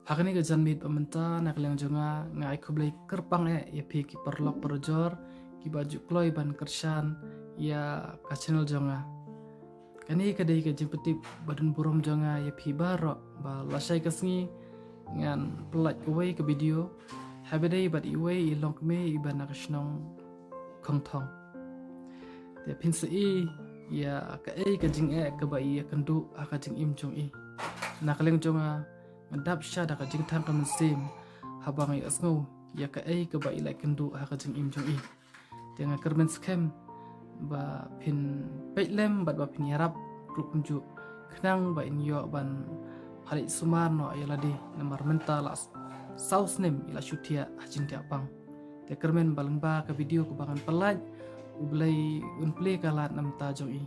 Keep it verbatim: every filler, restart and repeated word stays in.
Ha kane ka janmiet ba mynta, na ka liang jong nga, nga ai khublei kyrpang eh ïa phi ki paralok parajor kiba ju kloi ban kyrshan ïa ka channel jong nga. Kane ka dei ka jingpyntip ba don burom jong nga ïa phi baroh, ba lashai ka sngi ngan pyllait kawei ka video haba ïadei bad iwei i longkmie iba na ka shnong Khongthong. Te phin sa ïohi ïa kaei ka jingeh kaba i ïakynduh ha ka jingim jong i. Na ka liang jong nga, nga dap sha da ka jingthang ka mynsiem haba nga ïohsngew ïa kaei kaba i la ïakynduh ha ka jingim jong i. Te nga kyrmen skhem ba phin peit lem bad ba phin ïarap ruh kumjuh, khnang ba in ïoh ban pynleit sumar noh ïa lade, namar mynta la saw snem i la shu thiah ha jingthiah pang. Te kyrmen ba lyngba ka video kaba ngan pyllait, U Blei un plie ka lad na ka bynta jong i.